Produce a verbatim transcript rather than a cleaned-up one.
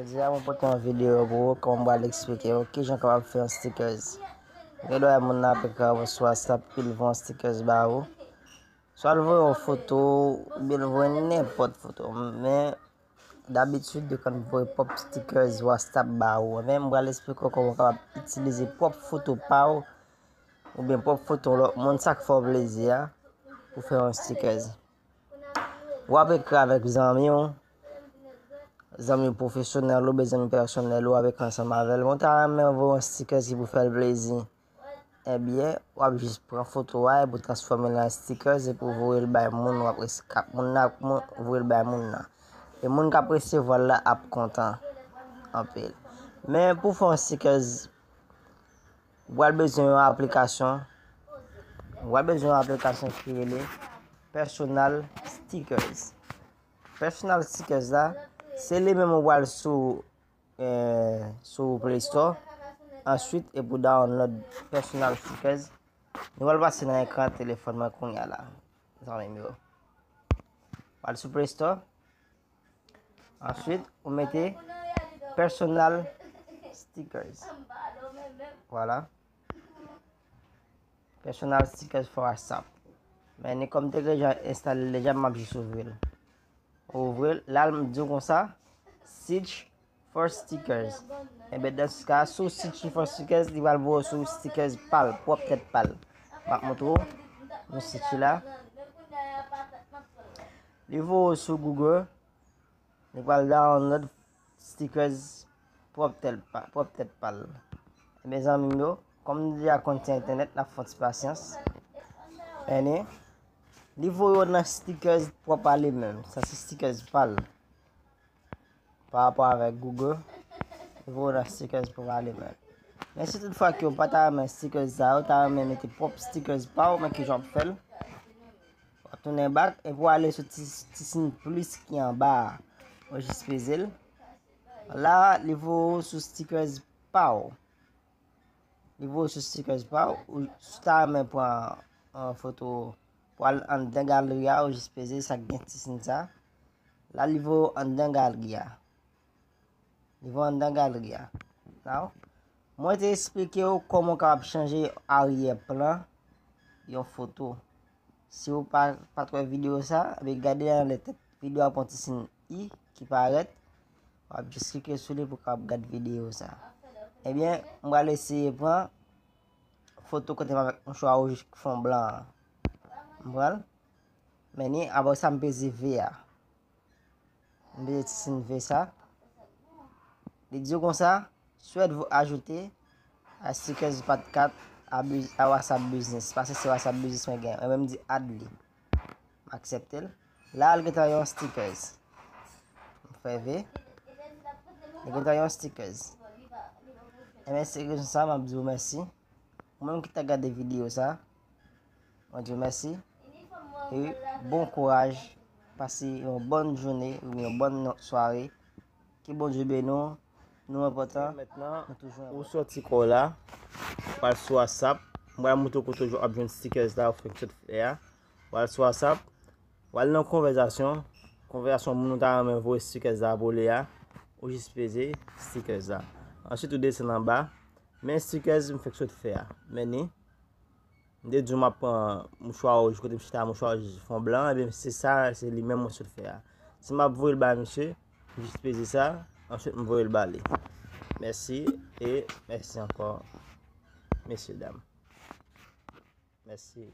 Jodi a mwen pote yon videyo pou ou, kòman m pral eksplike w kijan w kapab fè yon stickers. Gen dwa moun nan ap ekri a w sou WhatsApp, pou l voye yon stickers ba ou. Swa l voye yon foto, oubyen l voye nenpòt foto. Men, dabitid, yo konn voye pwòp stickers WhatsApp ba ou. Men, m pral eksplike w kòman w kapab itilize pwòp foto pa w, oubyen pwòp foto lòt moun, sa k fè w plezi a, pou fè yon stickers. W ap ekri avèk zanmi w, zanmi w pwofesyonèl ou, oubyen zanmi pèsonèl ou, w ap ekri ansanm avè l. Mwen ta renmen voye yon stickers ki pou fè l plezi. Ebyen, w ap jis pran foto a epi w transfòme l an stickers epi w voye l bay moun w ap res-, k ap, moun nan ap mo-, voye l bay moun nan. E moun k ap resevwa l la ap kontan anpil. Men pou fè yon stickers, w pral bezwen yon aplikasyon. W pral bezwen yon aplikasyon ki rele Personal Stickers. Personal Stickers la, se li menm ou pral sou, eh, sou Play Store. Answit, epi w download Personal Stickers. Nou pral pase nan ekran telefòn mwen kounye a la, zanmi m yo. W al sou Play Store. Answit, ou mete Personal Stickers. Vwala. Personal Stickers for WhatsApp. Men ni kòm te deja enstale l deja, m ap jis ouvri l. Ouvri l, la l di w konsa, search for stickers. Enben, dans ka, si w search for stickers, li pral voye w sou stickers pa l, pwòp tèt pa l. M ap montre w, nou search la. Li voye w sou Google, li pral download stickers pwòp tèt pa, pwòp tèt pa l. Ebyen, zanmi m yo, kòm nou deja konn ti entènèt, n ap fè yon ti pasyans. Ebyen, li voye w nan stickers pwòp a li menm. Sa se stickers pa l. Pa rapò avèk Google, li voye w nan stickers pwòp a li menm. Men si toutfwa ke w pa ta renmen stickers sa yo, w ta renmen mete pwòp stickers pa w, men kijan w ap fè l? W ap tounen bak, epi w ale sou ti, ti siy plis ki anba a. Ou jis peze l. La, li voye w sou stickers pa w. Li voye w sou stickers pa w. Ou, si w ta renmen pran yon foto pou al anndan galri a, ou jis peze sa k gen ti siy sa. La, li voye w anndan galri a. Li voye w anndan galri a. Now, mwen te eksplike w kòman w kapab chanje aryè plan yon foto. Si w pa, pa t wè videyo sa, ebyen gade anlè tèt videyo a, pran ti siy i ki parèt. W ap jis klike sou li pou w kapab gade videyo sa. Ebyen, m pral eseye pran foto kote m avèk mouchwa wouj fon blan an. M pran l. Men ni, apre sa, m peze V a. M peze ti siy V sa. Li di w konsa, souhaitez-vous ajouter à stickers Pat Kat à buz-, à WhatsApp Business. Paske se WhatsApp Business mwen gen. Mwen menm di add li. M aksepte l. La, l gentan yon stickers. M fè V. Li gentan yon stickers. Ebyen, se rezon sa, m ap di w mèsi. Ou menm ki ta gade videyo sa, mwen di w mèsi. E bon kouraj. Pase yon bòn jounen ou yon bòn sware. Ke Bondye beni w. Nou enpòtan. Mentnan, nou toujou enpòtan. Ou sòti kò w la, ou al sou WhatsApp. Mwen pral montre w kote w ap jwenn stickers la, ou fèk sot fè a. Ou al sou WhatsApp, ou al nan konvèsasyon. Konvèsasyon moun ou ta renmen voye stickers la pou li a. Ou jis peze stickers la. Answit, ou desann anba. Men stickers m fèk sot fè a. Men ni. M te di w m ap pran mouchwa wouj, kote m chita mouchwa wouj fon blan, ebyen se sa, se li menm mwen sot fè a. Si m ap voye l ba misye, m jis peze sa, answit m voye l ba li. Mèsi e mèsi ankò, mesye dam. Mèsi.